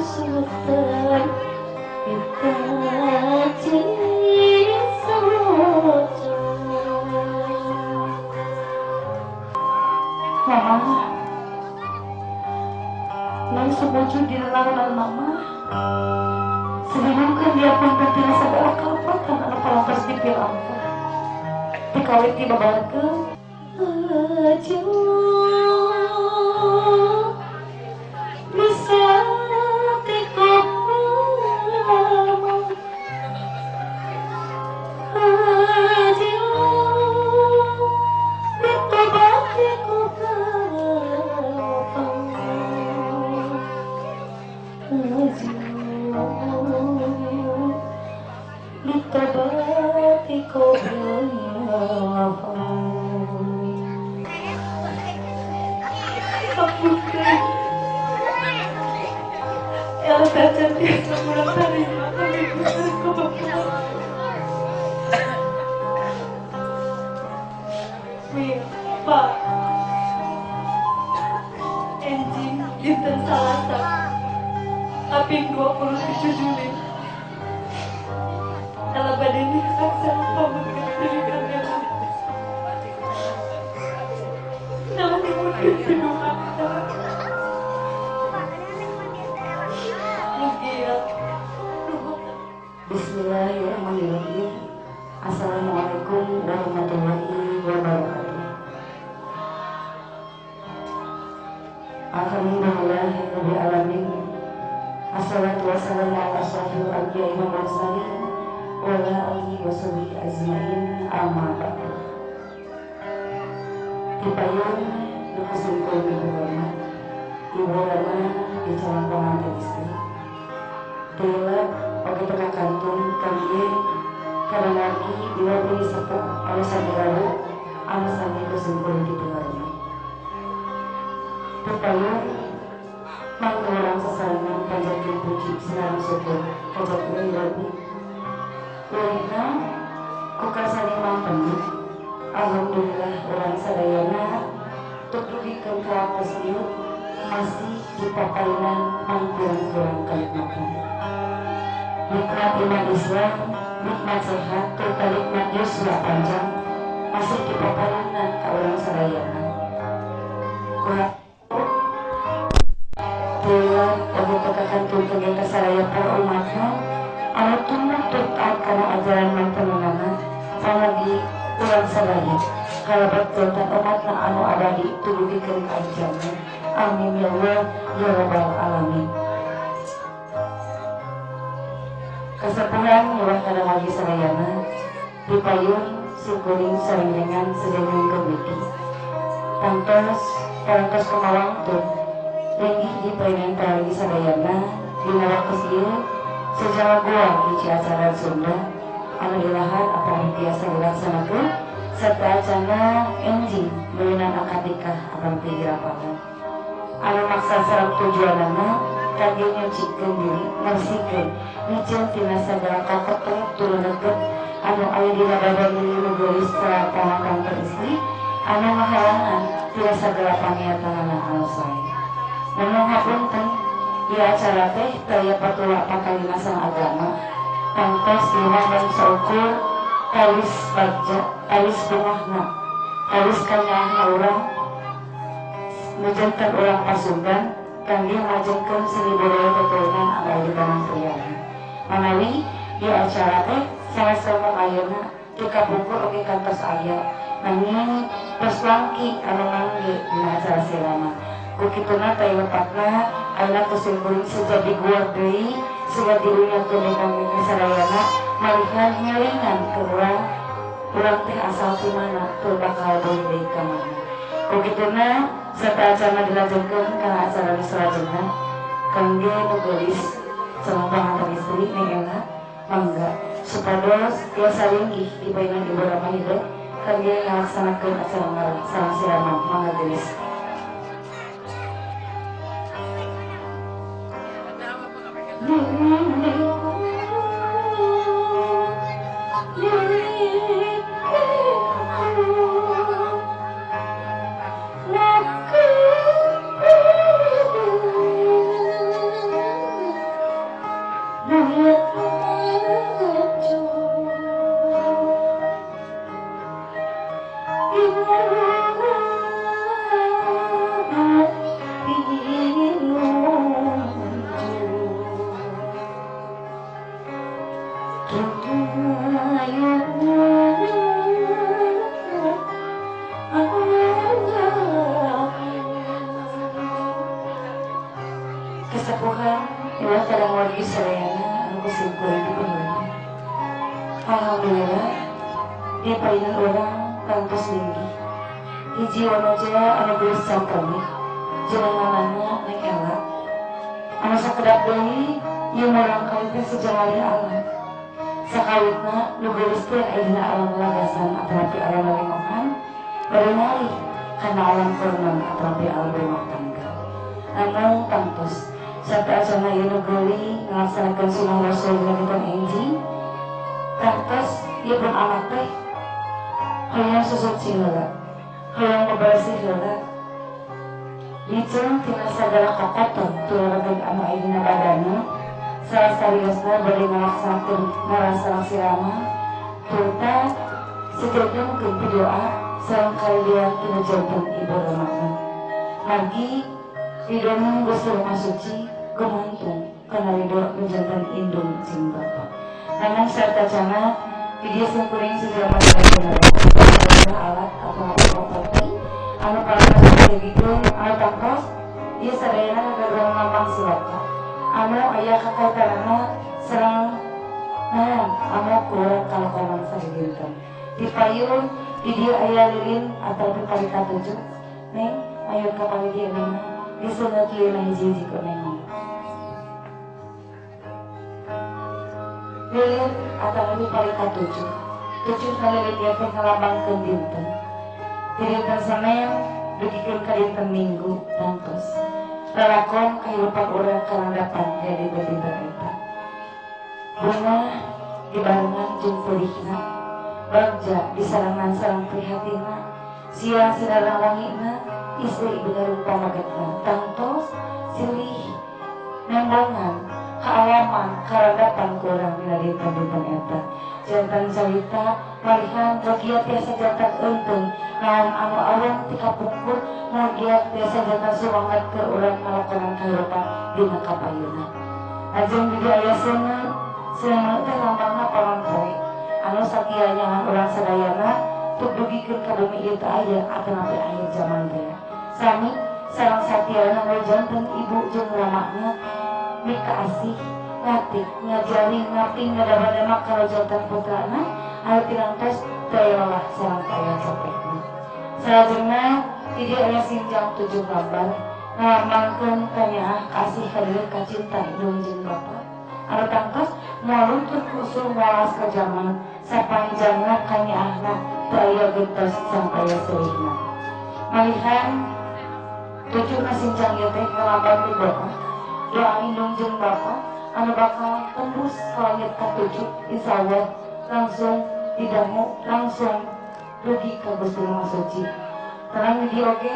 Sultan Ditaji Sojo. Mama, nang sebujur di launan mama, sebelumkan dia pun tertina segala kalepatan anu palantos dipilangkeun. Dikawit dibabarkeun aja bisa dinten Salasa kaping 27 Juli kalau badai aksara pamegat pilihan yang namun Bismillahirrahmanirrahim. Assalamualaikum warahmatullahi wabarakatuh. Alhamdulillahirabbil alamin. Assalatu wassalamu ala asyrafil anbiya'i wal mursalin wa ala alihi washabihi ajmain. Amma ba'du. Dipayung nukusungkeun Ibu Rama. Ibu Rama di calon pengantin istri. Tila oge teka kantun kangge kana lagi iwa sepuh anu sami rawuh anu sami kusungkeun di piwarna. Tepayung mangga urang sasarengan panjatkeun puji sareng syukur kajatkeun Rabbi. Ulihna ku karsane mangpeni alhamdulillah urang sadayana tuk dugikeun ka waktos ieu masih dipapainan mangpirang-pirang kanikmatan. Nikmat iman Islam, nikmat sehat, serta nikmat yuswa panjang masih dipapainan ka urang sadayana. Tila oge teka kantun kangge kasaraya para umatna anu tumutut taat kana ajaran mantenunana pamugi urang sadaya kalebet janten umatna anu abadi tudugikeun ka jannah. Amin ya Allah ya rabbal alamin. Kasepuhan nyuwah kana wargi sadayana dipayung simkuring sarengan sejeneng kemiti tangtos parantos kumawangtun linggih di painan wargi sadayana dina waktos ieu sejawa gua hiji acara Sunda anu dilahar apabila biasa dilaksanakeun serta acana enjing meunang akad nikah apabila dirapakan anu maksa sareng tujuanana kangge nyucikeun diri ngarsikeun nyicil tina sagala kakotor turun deket anu aya dina badan diri nu geulis sareng kantor istri anu ngahalangan tina sagala paniatanana anu sae. Namun hapunten ieu acara teh taya patula pakalina sang agama tangtos lima dan saukur kalis bagja kalis bungahna kalis kanyaahna urang nu janten urang Pasundan kangge ngajengkeun seni budaya teturunan anu aya di tanah Priangan. Manawi ieu acara teh salah saurang ayeuna ti kapungkur oge kantos aya nanging tos langki anu ngangge dina acara sirama. Ku kituna teh lepatna ayeuna kusimkuring sejadi guar deui sejadi diunyakeun deui kangge sadayana malihan ngelingan ke urang urang teh asal ti mana tur bakal deui deui ka mana. Ku kituna serta acara dilajengkeun kana acara nu salajengna kangge nu geulis calon panganten istri Neng Ella mangga supados tiasa linggih di painan Ibu Rama Hidep kangge ngalaksanakeun acara ngarah sareng siraman. Mangga geulis. Kasapuhan, iwa kadang wargi sadayana anu kusimkuring dipenuhi. Alhamdulillah, di painan urang pantos linggih. Hiji wanoja anu geulis cangkemih, jenenganana Neng Ela. Anu sakedap deui ieu murangkalih teh sejalari alam. Sakawitna nu geulis teh aya dina alam lagasan atanapi alam lengohan, bari ngalih kana alam kornon atanapi alam rumah tangga. Namun tangtos sampai acana ieu nu geuli ngalaksanakeun sunah Rasul dina dinten enjing, tangtos ieu pun anak teh hoyong susuci heula, hoyong bebersih heula, licung tina sagala kokotor turun anu aya dina badanna, salah sariosna bade ngalaksanakeun ngarasana sirama, turta setiapna doa sareng kalian tina janten ibu ramana. Margi ridona Gusti Maha Suci gumantung kana ridho menjantan indung jeung bapa. Namun serta cana di dieu simkuring sejarah alat atau properti anu parantos dijadikeun anu tangtos ieu sadayana kagaduhan lambang siloka anu aya kakaitanana sareng naon anu kurang kalakonan sadidinten. Di payun di dieu aya lilin atau di palika tujuh neng ayo ka palidi neng diseungeut lilin hiji-hiji ku neng. Lilin atau di palika tujuh tujuh na lilin ieu teh ngalambangkeun dinten. Di dinten Senin dugikeun ka dinten Minggu tangtos lalakon kahirupan urang kalandapan aya di dinten eta. Bunga dibarengan jeung pedihna, bagja disarengan sareng prihatinna, siang sinarang wangina, istri bener pamagetna. Tangtos silih nembongan kaalaman karandapan kurang dina dinten-dinten eta. Jantan carita malihan mugia tiasa jantan eunteung naon anu awang ti kapungkur, mugia tiasa jantan sumangat keur urang ngalakonan kahirupan dina kapayuna. Lajeng di dieu aya seuneu, seuneu teh lambangna panon poe anu satia nyahan urang sadayana tuk dugikeun ka bumi ieu teu aya atanapi akhir zaman teh. Sami sareng satiana nu janten ibu jeung ramana mika asih ngatik ngajari ngaping ngadama-dama kalau jantan putrana anu tinantos teu aya lelah sareng teu aya capekna. Salajengna di dieu aya sinjang 7 gambar ngalambangkeun kanyaah kasih kadeuleut kacinta indung jeung bapa anu tangtos moal luntur ku usul moal ka jaman sapanjangna kanyaahna teu aya gentos sampai aya seurihna. Malihan 7 na sinjang ieu teh ngalambangkeun doa doa indung jeung bapa anu bakal tembus ka langit ka-7 insyaallah langsung didangu langsung dugi ka Gusti Maha Suci. Terang di dieu oge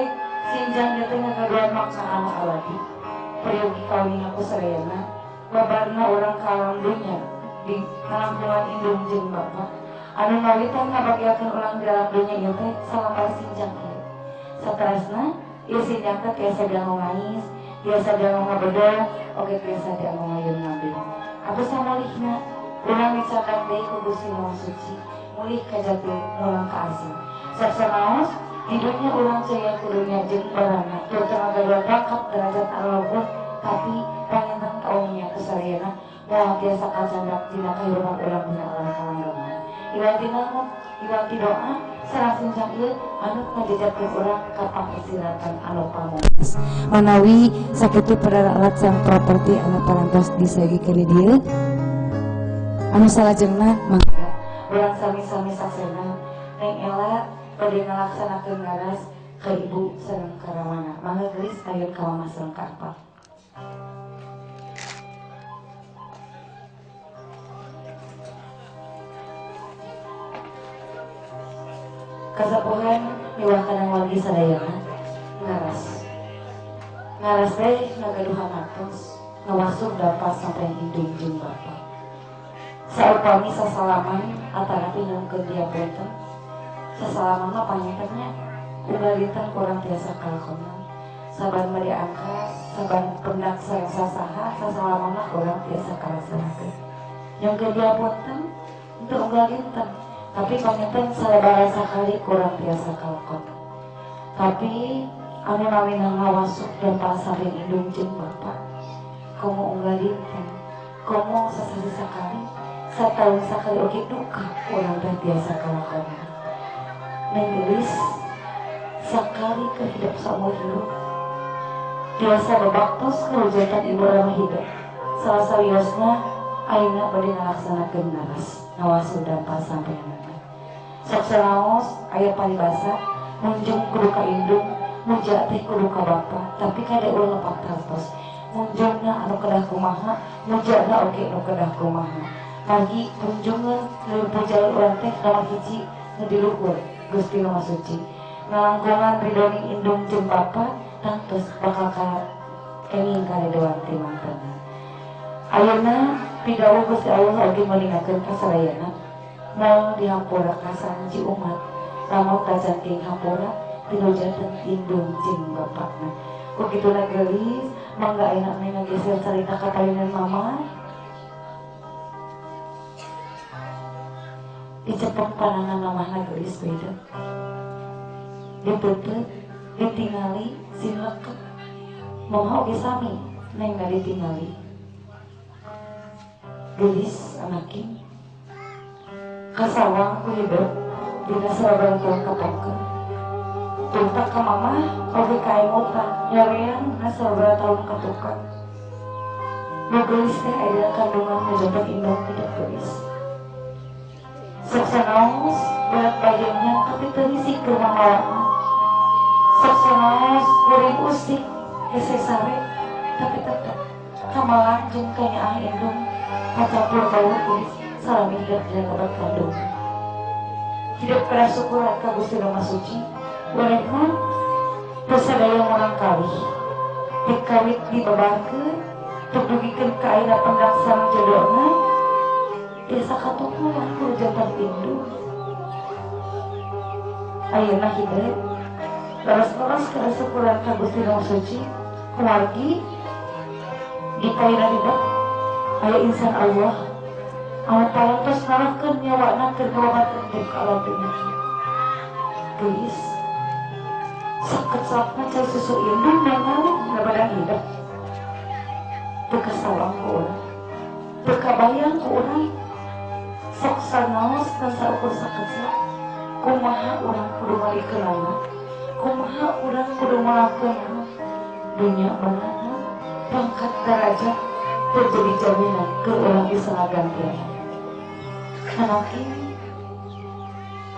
sinjang ieu teh ngagaduhan makna anu abadi. Peryogi kauninga ku sadayana babarna urang ka alam dunya di ngalangkungan indung jeung bapa anu ngawitan ngabagiakeun urang di alam dunya ieu teh salambar sinjang ieu. Saterasna ieu sinjang teh tiasa dianggo ngais, tiasa dianggo ngabedol, oge tiasa dianggo ngayun ngambil. Atuh samolihna urang dicatat deui ku Gusti Maha Suci, mulih ka jati mulang ka asal. Sapsanaos di dunya urang caya ku dunya jeung barana tur teu ngagaduhan pangkat derajat aluhur, tapi panginten kaumnya ku sadayana moal tiasa kacandak dina kahirupan urang dina alam kalanggeman. Iwan ti naon, iwan ti doa sareng sinjang ieu anu ngajajarkeun urang ka pangistirahatan anu pamungkas. Manawi sakitu perara alat sareng properti anu parantos disayogikeun di dieu. Anu salajengna mangga urang sami-sami saksena Neng Ela bade ngalaksanakeun ngaras ka ibu sareng ka ramana. Mangga geulis ayun ka mama sareng ka apa. Kasapuhan miwah kana wargi sadayana ngaras. Ngaras teh ngagaduhan atos. Ngawasuh dapat sampai indung jeung bapa. Saupami sasalaman atanapi nyungkeun dia punten. Sasalaman mah pangintennya unggal dinten kurang tiasa kalakonan. Saban bade angkat, saban pendak sareng sasaha, sasalaman mah kurang tiasa kalaksanakeun. Nyungkeun dia punten untuk unggal dinten, tapi panginten sabaraha sakali kurang tiasa kalakonan. Tapi anu nawina ngawasuh dampal sampai indung jeung bapa. Komo unggal dinten, komo sasari sakali, sataun sakali oge duka urang teh tiasa kalakonan. Neng geulis sakali keur hidup saumur hirup tiasa babaktos karujantan ibu rama hidup. Salah sawiosna ayeuna bade ngalaksanakeun naras ngawasuh dampal sampeanana. Sok sanaos aya paribasa munjung kudu ka indung, muja teh kudu ka bapa, tapi kade ulah lepat tartos. Munjungna anu kedah kumaha, mujana oge anu kedah kumaha. Pagi munjungeun leuwih puja urang teh nomor hiji nu di luhur Gusti Nu Maha Suci. Ngalangkungan ridoning indung jeung bapa tangtos bakal kenging karedoan ti mantena. Ayeuna pidawuh Gusti Allah oge meningakeun ka sadayana moal dihampura ka sanji umat lamun tacan kenging hampura tinu janten indung jeung bapana. Ku kituna geulis mangga ayeuna meh ngageser carita ka payunan mama. Dicepeng panangan mamahna geulis beda. Dipeupeut, ditingali sin leket. Mama oge sami neng ditingali. Geulis anaking kasawang ku hidup dina sabaraha taun kapungkur. Tuntak ka mama oge kaemutan nyorean dina sabaraha taun katukang. Nu geulis teh aya kandungan nu janten indung hidup geulis. Sok sanaos berat badannya tapi teu risik keur mamawana. Sok sanaos geuring usik hese sare tapi tetep kamalang jeung kanyaah indung kacampur bau geulis salami hidup dina lebat kandung. Hidup pada syukuran ka Gusti Nu Maha Suci. Warehna teu sadaya murang kawih. Dikawit dibabarkeun teu dugikeun ka ayeuna pendak sareng jodona. Tiasa katukuran ku jantan indung. Ayeuna hidup leres-leres kada syukuran ka Gusti Nu Maha Suci. Kumargi di payuna hidup aya insan Allah anu parantos ngarahkeun nyawana keur ngawabatkeun ka alam dunya. Geulis saket-sakna cai susu indung nang na badan hidup. Teu kasawang ku urang, teu kabayang ku urang. Sok sanaos kan saukur sakesak kumaha urang kudu malikeunana, kumaha urang kudu ngalakeunana. Dunya mana pangkat derajat teu jadi jaminan keur urang bisa ngagantian. Anaking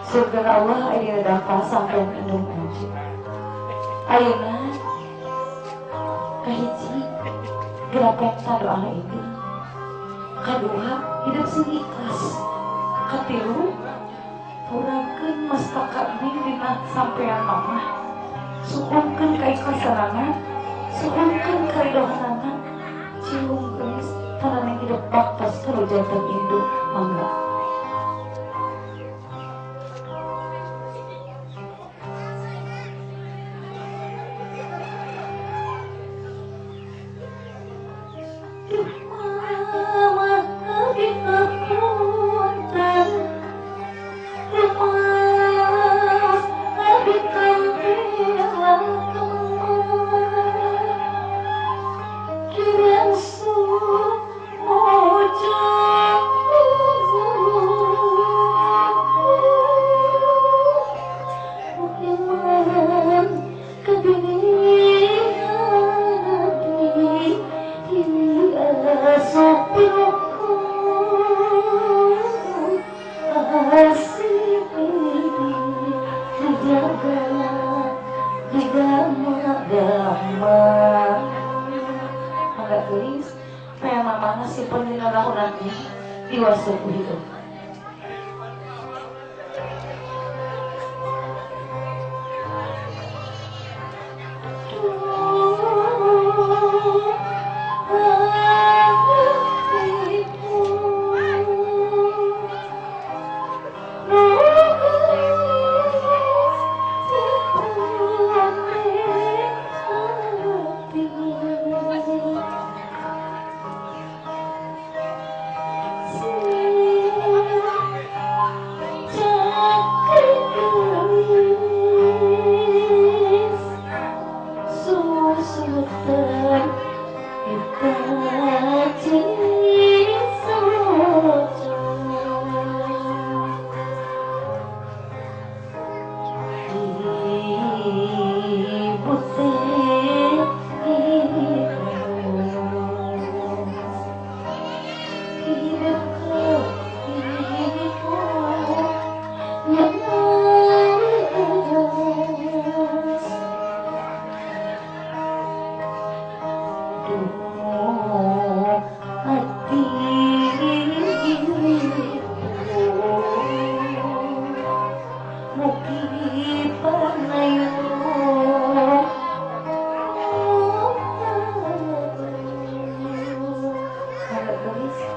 surga Allah aya dina dampal sampean indung anjeun. Ayeuna kahiji geura penta doa indung. Kadua hidup sing ikhlas. Katilu purangkeun mastaka neng dina sampean mamah. Suhunkeun kaikhlasanana, suhunkeun karidohanana. Ciung geulis tanah hidup baktos karujantan indung mangga. Duh.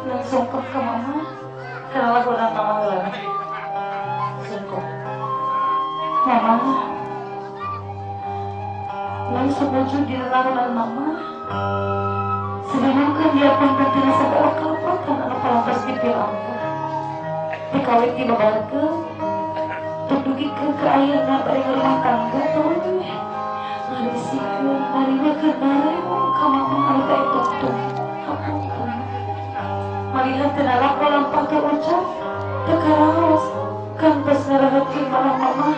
Nang sungkem ke mama. Karena lagunan mama heula. Sungkem. Mama. Nang sumujud di lagunan mama. Sedangkan dia pun tina sagala kalepatan anu palantos dipilangkeun. Dikawit dibabarkeun. Terdugikeun ke ayeuna bari rumah tangga tuluy. Ngarisikeun, ngariwekeun bareng ka mama anu kaitungtung. Hapunten. Malihat tina laku lampah terucap, teu karaos, kantos ngarehetkeun malah mama,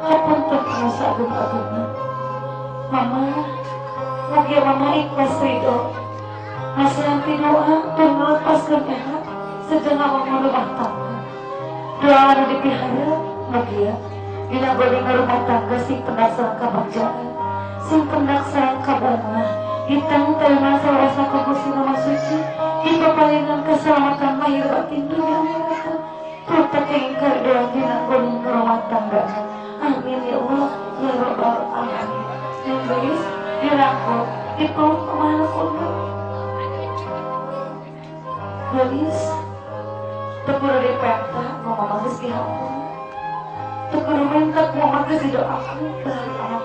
hapunten anu saageng-agengna. Mama, mugia mama ikhlas ridho. Masihan ti doa tur ngalepaskeun eha sejenga mama rumah tangga. Doa anu dipiharep mugia dina bade rumah tangga sing pendak sareng kabagjaan, sing pendak sareng kabungah, ditangtayna sawarasna ku Gusti Maha Suci, dipaparingan keselamatan lahir batin dunia akhirat. Tur teu karidoan dina goning rumah tangga. Amin ya Allah ya Rabbal alamin. Yang geus dirangkul dipeluk kumaha kudu. Geus teu kudu dipenta ku mama geus dihampura. Teu kudu minta ku mama geus didoakeun balik anak.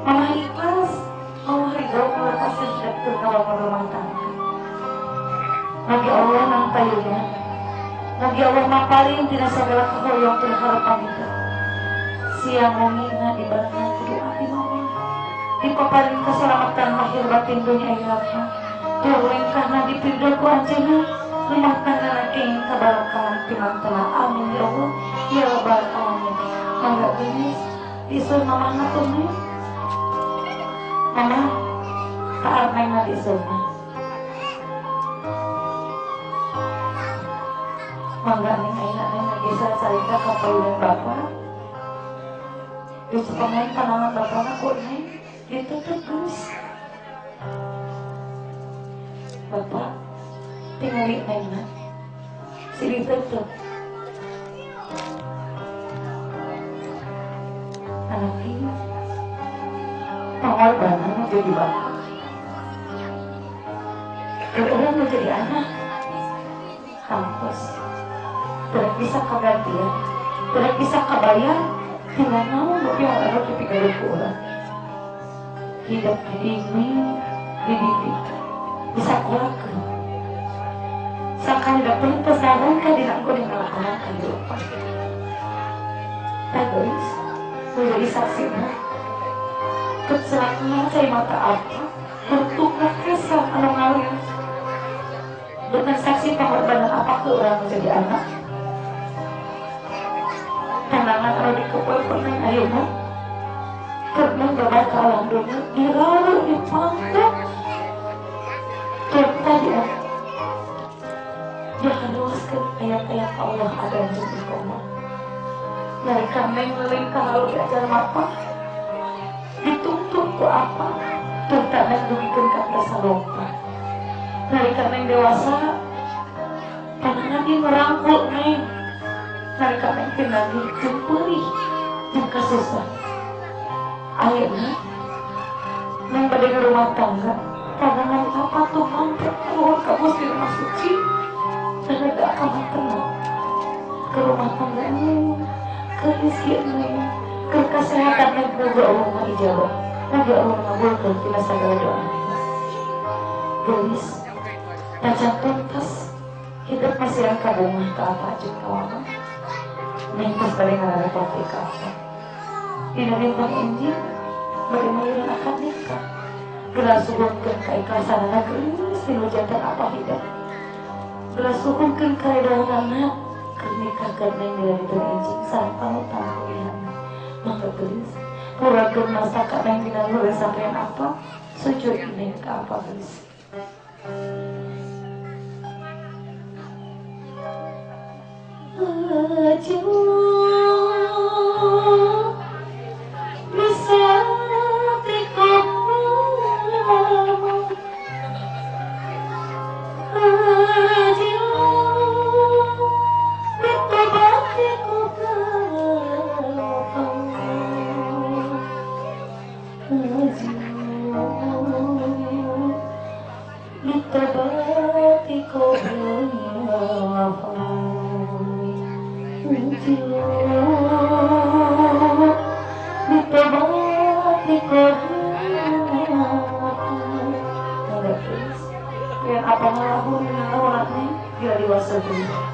Mama ikhlas, mama ridho melepaskan hidup keur ngabangun rumah tangga. Mugi Allah nang payuna. Mugi Allah maparin tina sagala kahoyong tur harapan kita. Siang wengi dibarengan ku doa di mama. Dipaparin keselamatan lahir batin dunia akhiratna. Tur lengkahna dipiridho ku anjeunna. Rumah tangga kenging kabarokahan timantena. Amin ya Allah ya Rabbal alamin. Mangga geus disun mamahna tuh. Mama taar neng disun. Mangga neng ayeuna neng bisa carita ka payunan bapak. Geus pemain panangan bapana ku neng ditutup geus. Bapak tingali nengna si ditutup. Anak ini pengorbanan menjadi bapak. Orang menjadi anak kampus tidak bisa kegantian, tidak bisa kebayar, tidak mau tapi orang dipikirin ke orang. Hidup didingin, dididik, bisa kurang. Sakali dapat pesanan kan dinangku dengan lakonan kehidupan. Guys, menjadi saksi nah. Kecelaknya cai mata apa, bertukar kesan anu ngalir. Dengan saksi pengorbanan apa ke orang menjadi anak. Tanangan anu dikepel peneng ayeuna. Karena babar ka alam dunia diralu dipangkuk. Tur tadi dia haluskan ayat-ayat Allah ada yang jadi koma. Dari kami melingkah lalu diajar apa? Dituntut ku apa? Tur tak dugikan ka biasa lompat. Dari kami dewasa, panangan dia merangkul neng. Dari kami pinagi jeung peurih jeung kasusah. Ayeuna neng bade rumah tangga, panangan apa tuh mampet nuhun ka Gusti Maha Suci. Terhadap akan tenang ke rumah tangganya, ke rezeki, ke kesehatan dan moga Allah mengijabah, moga Allah mengabulkan tina segala doa. Geus, tacan tuntas hidup masih yang kabungah ke apa aja kawana. Neng pas bade ngarepoti ka apa. Dina bintang enjing bade mayuran akad nikah. Geura suhunkeun kaikhlasanana geus dilujantan apa hidup. Geura suhunkeun karedoanana keur nikah keur neng dina bintang enjing sareng panutan kuliahna. Mangga geus purakeun masa ka neng dina luhur sampean apa sujud neng ka apa geus. Apa ngalahun ngalahuratnya bila dewasa dulu.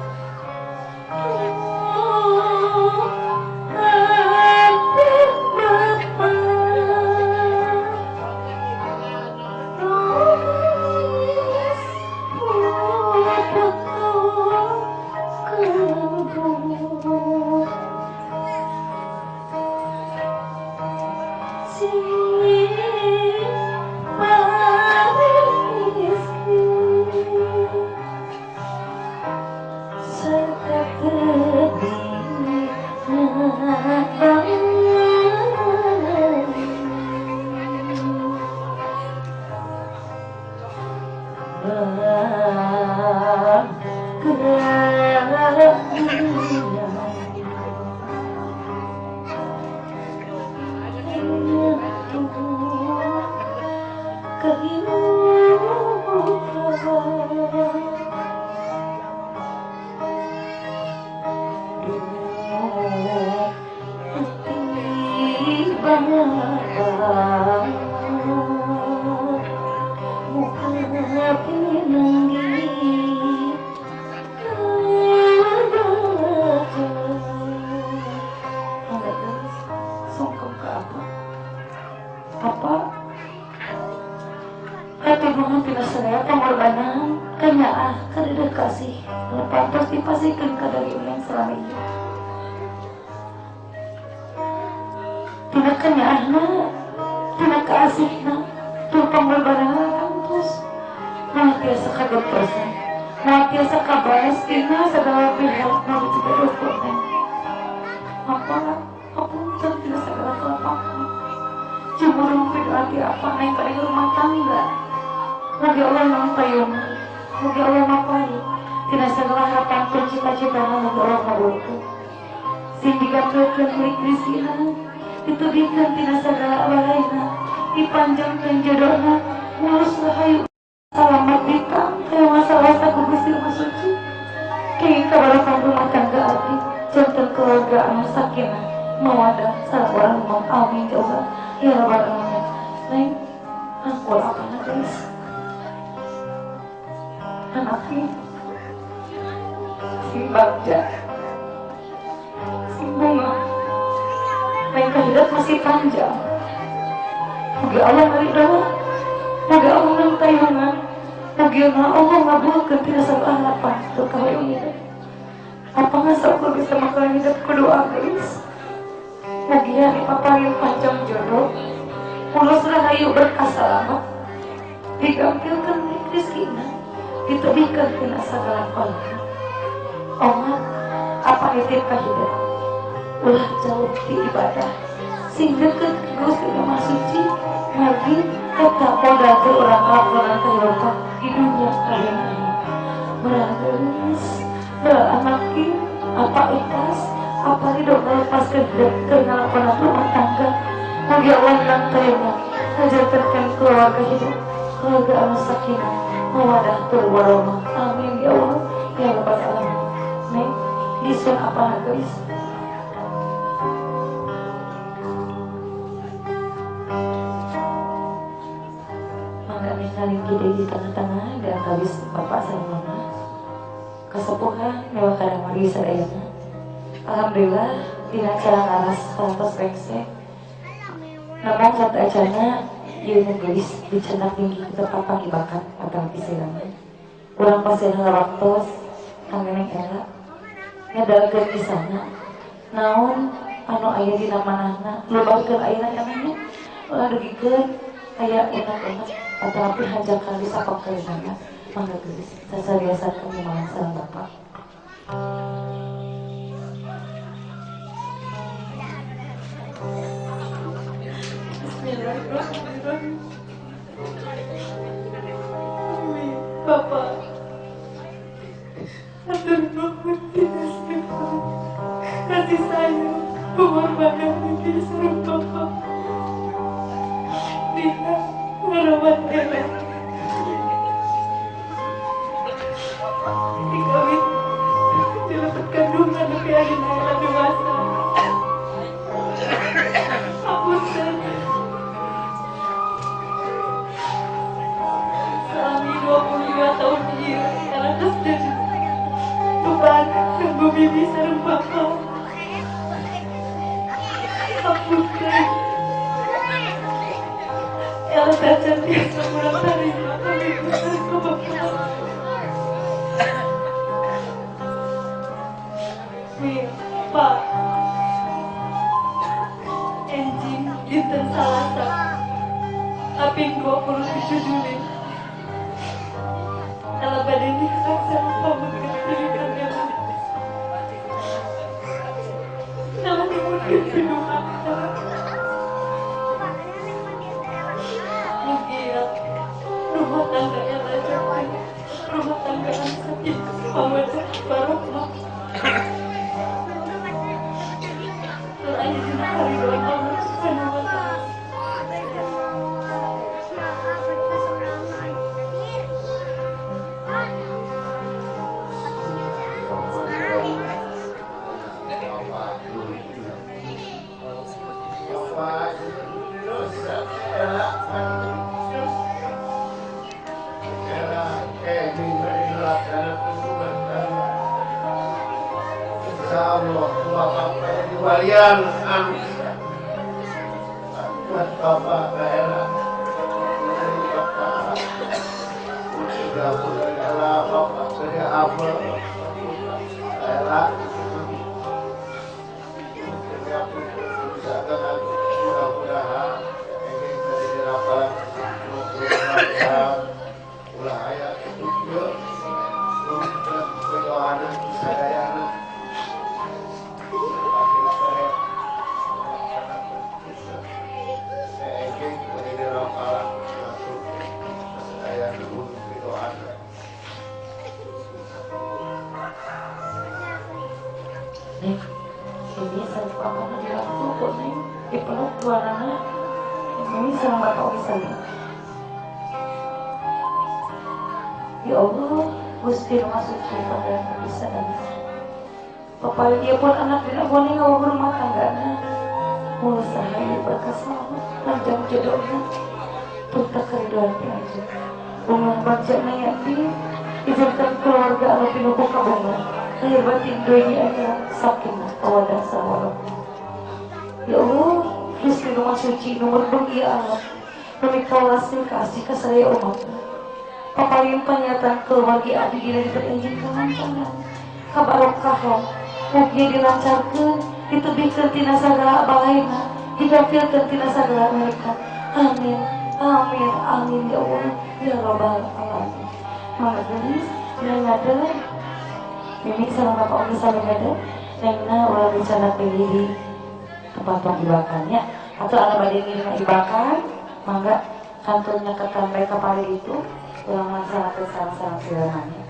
Dikawin dilepat kandungan tapi akhirnya ela dewasa. Hapunten. Selama 25 tahun ieu ela geus jadi beban kanggo bibi sareng bapak. Hapunten. Ela tacan tiasa murang tarima kami ke bapak. Nih, Pak. Enjing dinten Salasa kaping 27 Juli. Ela bade nikah sareng pameget pilihan ela. Ela nyuhunkeun piduhakna. Mugia rumah tangga ela janten rumah tangga anu sakinah mawaddah warahmah. Tur aya dina karidoan Allah Subhanahu wa Ta'ala. Walian buat bapak daerah dari bapak sudah daerah bapak saya apa daerah mudah-mudahan ini dari delapan ulah ayat itu berdoa sadayana. Neng, ini sareng bapakna dirangkul kok Neng, dipeluk duanana. Ini sareng bapak oge sami. Ya Allah, Gusti Maha Suci pada bisa dan Bapak dia pun anak dina boleh ngawur rumah tanggana. Mulus sahayu berkah selamat panjang jodohna. Tuta keridoan ti aja. Bunga bajana yakti izinkan keluarga anu pinuh kabunga. Lahir batin dunia akhirat sakinah mawaddah warahmah. Ya Allah, Gusti Maha Suci nomor ieu alam. Nami kawasin kasih ka sadaya umat. Papalin pernyataan keluarga abdi dina diperinjin kalancaran. Kabarokahan mugia dilancarkeun, ditebihkeun tina sagala balaina, digampilkeun tina sagala mereka. Amin. Amin. Amin ya Allah ya Rabbal alamin. Mangga geulis neng ngadeg. Mimi sareng bapak oge sami ngadeg. Nengna ulah rencana pilih di tempat tong ibakannya atau anu bade ngiring ibakan mangga kantun nyeketan bae ka pali itu urang laksanakeun sareng-sareng sirahna.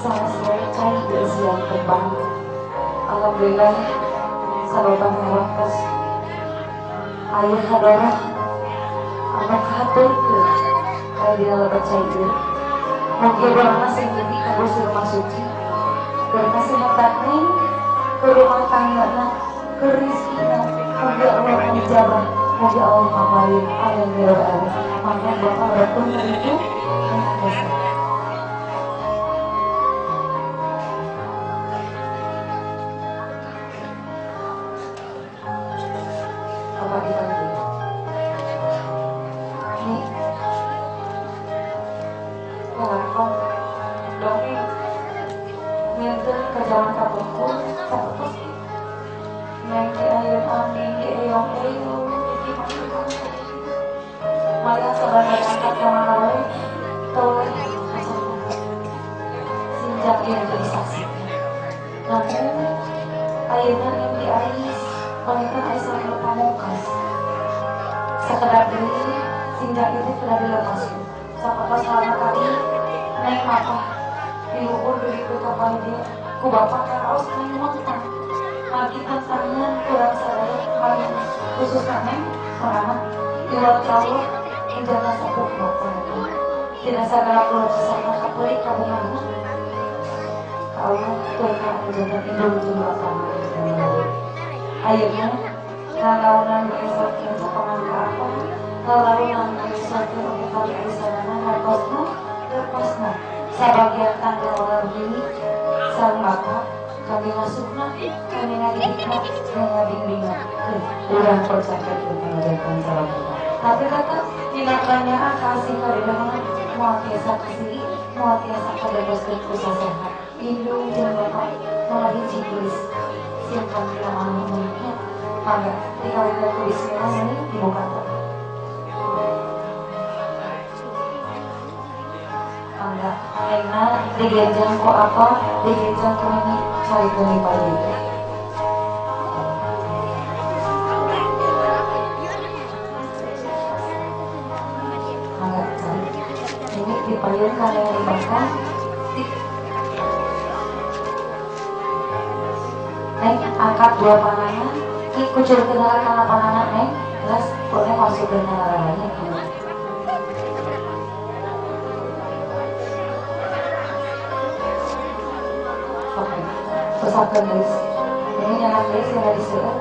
sanes wae cai diisian kembang. Alhamdulillah sababah waktos aya hadorah anu kahaturkeun aya dina lebet cai ieu. Mugi doana sing geuning kanggo rumah suci, keur kasehatan ning, keur rumah tanggana, keur rezekina. Mugi Allah ngijabah, mugi Allah ngaparin. Amin ya rabbal alamin. Mangga bapak betul itu apa dipanggil? Nih, ngelakon dongeng minten ke jalan kapungkur sapertos neng di ayun aming di eyong eyong di maya sabar angkat ka mana wae toleh sinjak ieu jadi saksi. Namun ayeuna mimpi Ais panginten Ais sareng pamungkas sakedap deui sinjak itu telah dilepaskeun. Sapertos halna tadi neng mapah diluhur dugi ka palidia ku bapak karaos neng montang magi tantangan kurang sadaya magi khususna neng sorangan iwal Allah ijazah sepuh bapak tidak sagala pulau sesama kapelik kabungahna ka Allah turka ijazah indung jeung bapak ayeuna ngalaunan ngesorkeun sokongan ka apa ngalaunan ngesorkeun oge kali aisanana hartosna lepasna sabagian tanggal bini sang bapak kami ngasupna kami ngadidikna kami ngabimbingna urang percaya mengajarkan salam. Tapi kata dina kanyaan kasih kadang moal tiasa kasih moal tiasa kadeboskeun ku sasehat indung jeung bapak moal hiji geus sieun kami lamah mangga dikawinkeun ku bismillah ini dibuka tuh. Mangga nengna digenjang ku apa digenjang ku ini carikeun di payun. Mangga cari ini di payun kana yang dimakan. Neng angkat dua panangan ki kucurkeun heula kana panangan neng terus ku neng masukkeun kana lalanya. Oke, usapkeun geus. Ini nyanak geus yang diseueur.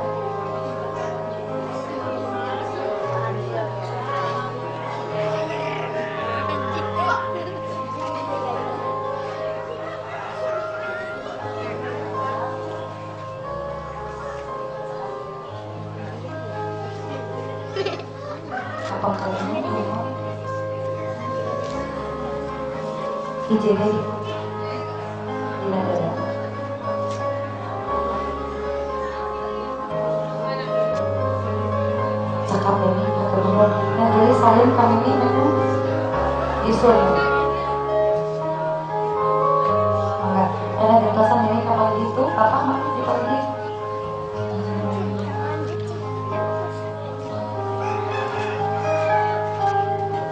Apa kalian hiji deui dina dada. Cakap ini hatur nuhun. Nah geulis salim ka mimi neng isun. Mangga ada gentosan mimi ka pagi itu apa mah di pagi.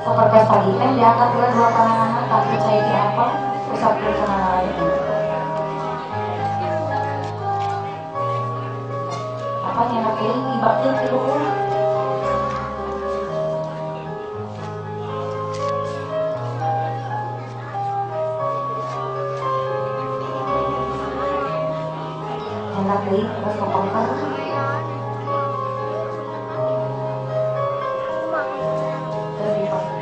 Sapertos tadi neng diangkat heula dua pananganna tapi cai di apa usapkeun kana lain. Apa nyenak deui ibakeun ti luhur. Nyenak deui terus kapangkar. Terus dipakai.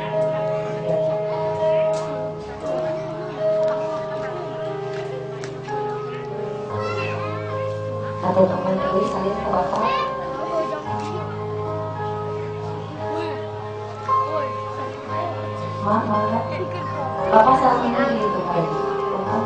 Atau teman deui salin ke bapak. Ma, mangga. Bapak saat ini di itu tadi. Bapak.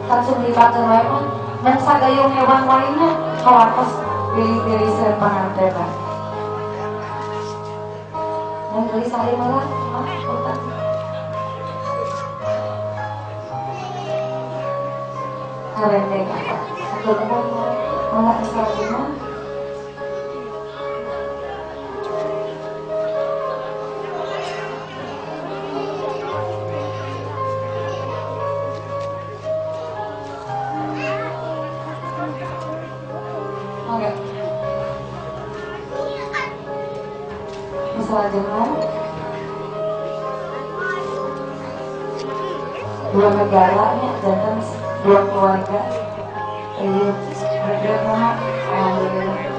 Langsung dipakai wae mah. Mun sagayung hewan lainnya kawatos pilih-pilih panganten. Neng geulis salim heula, mah, punten. Ngarendeng apa? Hatur nuhun, mangga. Mangga salajengna. Mangga. Salajengna. Dua negara nya janten dua keluarga. Iya, berdua alhamdulillah.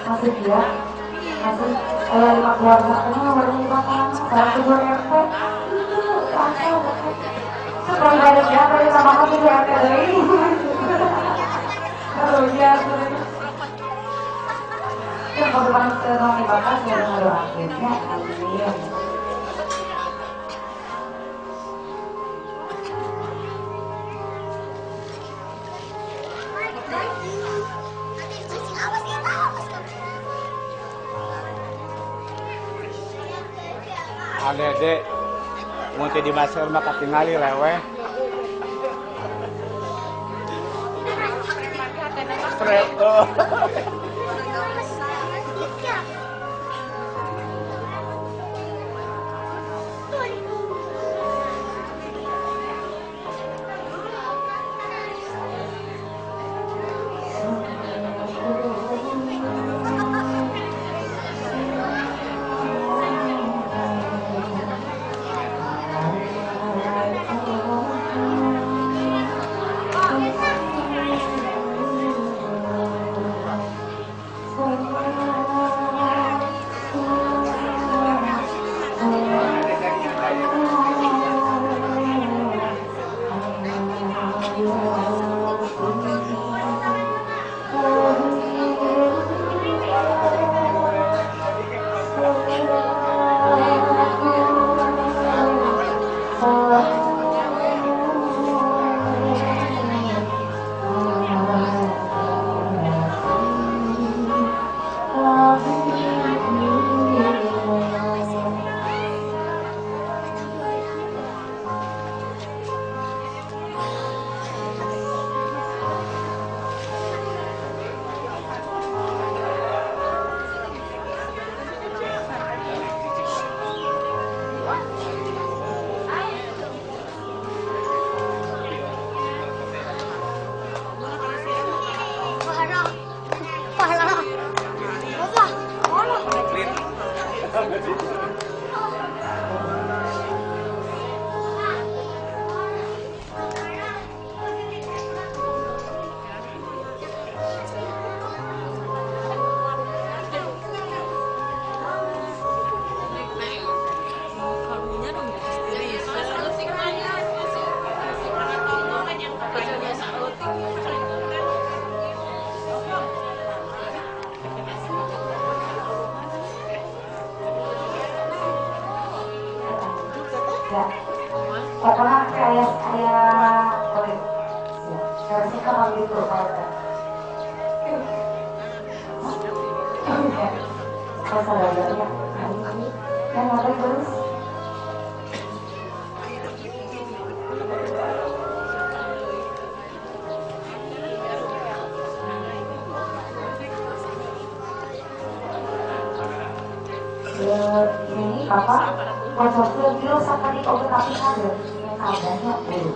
Masih dia, masih lima keluarga ini baru lima orang, satu dua RT, itu langsung. Setelah ada dia, baru sama aku tujuh RT lagi. Kalau dia, ya kalau depan tolong dibakar, saya doain ya, amin. Adede mun teu dimasker mah katingali leweh. Preto. Ya. Pokoknya kayak kayak boleh. Ya, saya suka kalau gitu kayak. Saya sadar ya. Yang ngapain terus? Ini Bapak wajah kilo sakit obat tapi ada adanya dulu.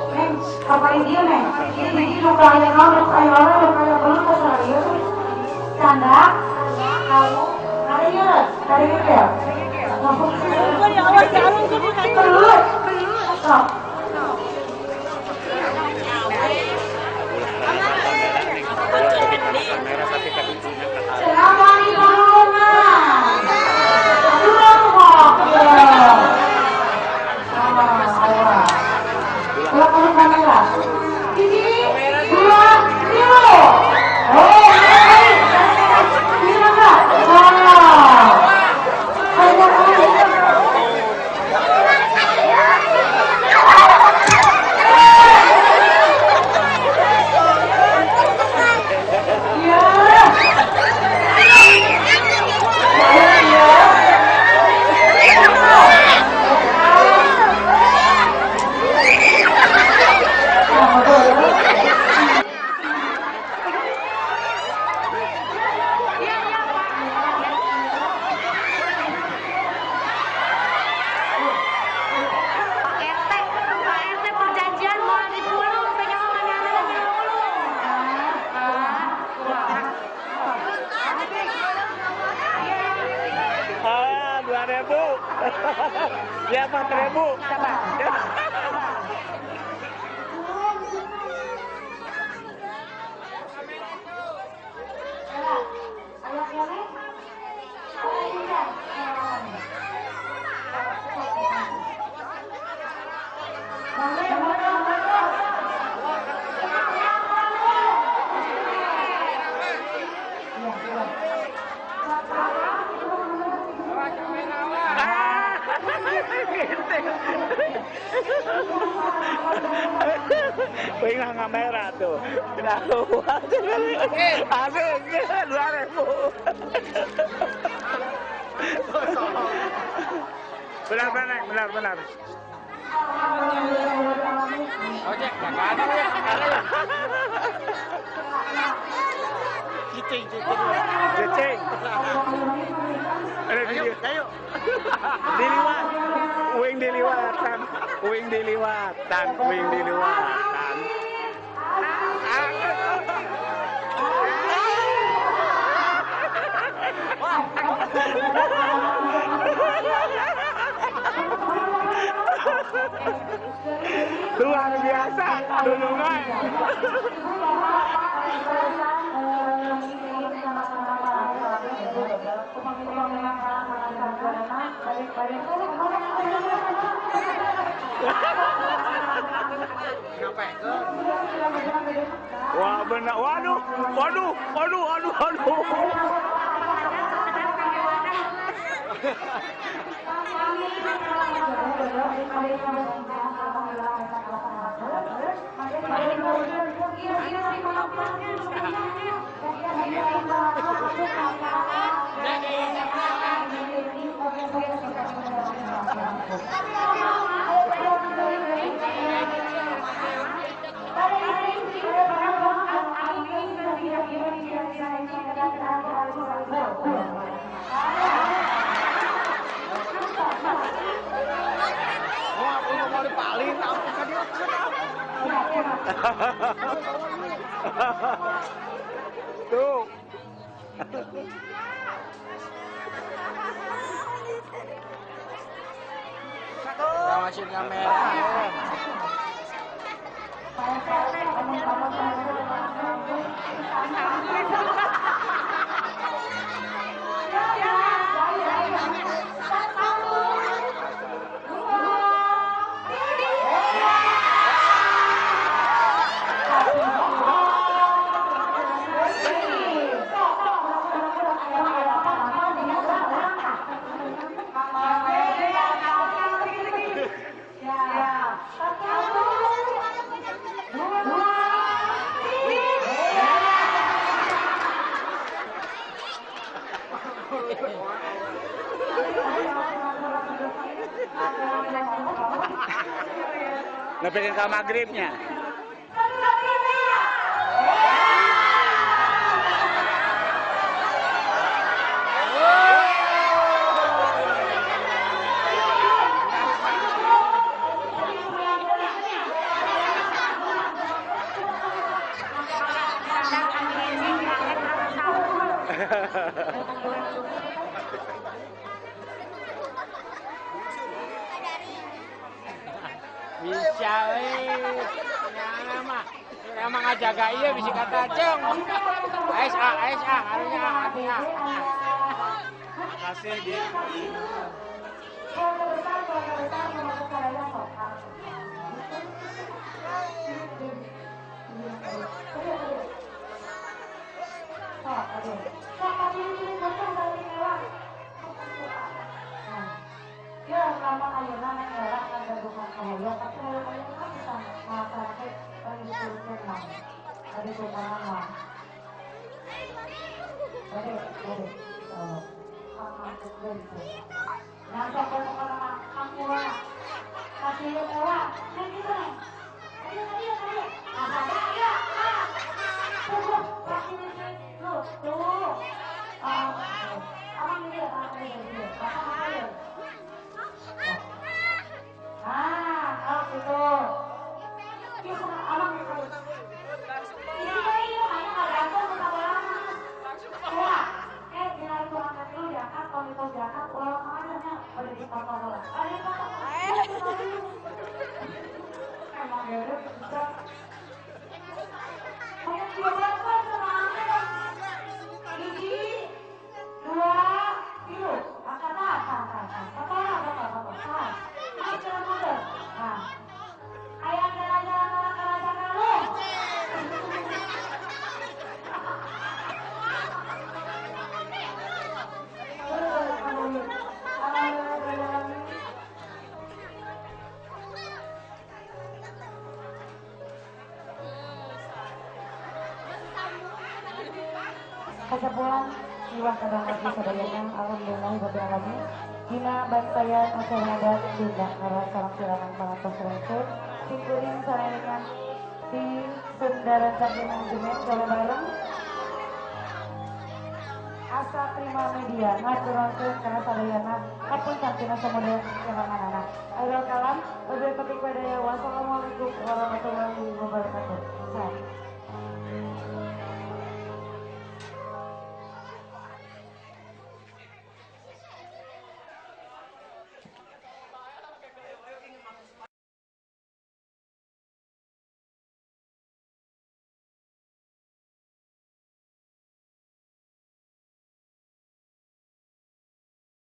Neng, kapain dia neng? Ini luka yang luka yang luka yang belum kesal ya. Canda, kamu, ada ya, ada ya. Perut, perut. Ya, 4.000. Sabar. Wih, nggak merah tuh. Asik, 2.000. Benar, benar, benar, benar. Ojek, nggak ada ya. Cicing, cicing. Cicing. Ayo, ayo. Diliwat, uing diliwatan, uing diliwatan, uing diliwatan. Luar biasa, dulungan. Wah, benar. Waduh, waduh, waduh, waduh, waduh. Tuh. Ngawasin kamera. Ngepengen ke maghribnya. Bisa weh, mah, emang ngajaga iya bisa kata ceng. AS A, AS A, harusnya A, artinya A. Makasih dia. Ya, lama ayeuna neng era ngagaduhan kahayang, tapi hayang ayeuna mah bisa ngalaksanakeun panggiturkeun mah. Ari sultan mah. Bade, bade. Pangangkeun teh. Nah, sok pokona mah hampura. Kasih ewa, neng kitu neng. Ayo, ayo, ayo. Nah, sadar ya. Ah. Tuh, kasih lu, tuh. Ah, amang dia, amang dia. Bapak ayo. Ah, kalau gitu. Ini sama abang itu. Ini iya, kayaknya nggak gantung sama bola. Wah, dinarik tukang dulu diangkat, kalau itu diangkat, ulah. Dibabarkan sama angkat. 1, 2, 3. Angkat apa? Apa? Apa? Ini jalan mundur. Nah. Ayah jalan-jalan orang kerasa kamu. Kasapulan iwah kadang lagi sadayana alhamdulillah rabbil alamin dina bantayan acara adat Sunda ngaras sareng silangan pangatos rengse singkuring sarengan di Sunda Rancage Manajemen gawe bareng Asa Prima Media ngaturkeun kana sadayana kapun sampina samodaya silangan anak. Akhirul kalam wabillahi taufiq wal hidayah. Wassalamualaikum warahmatullahi wabarakatuh.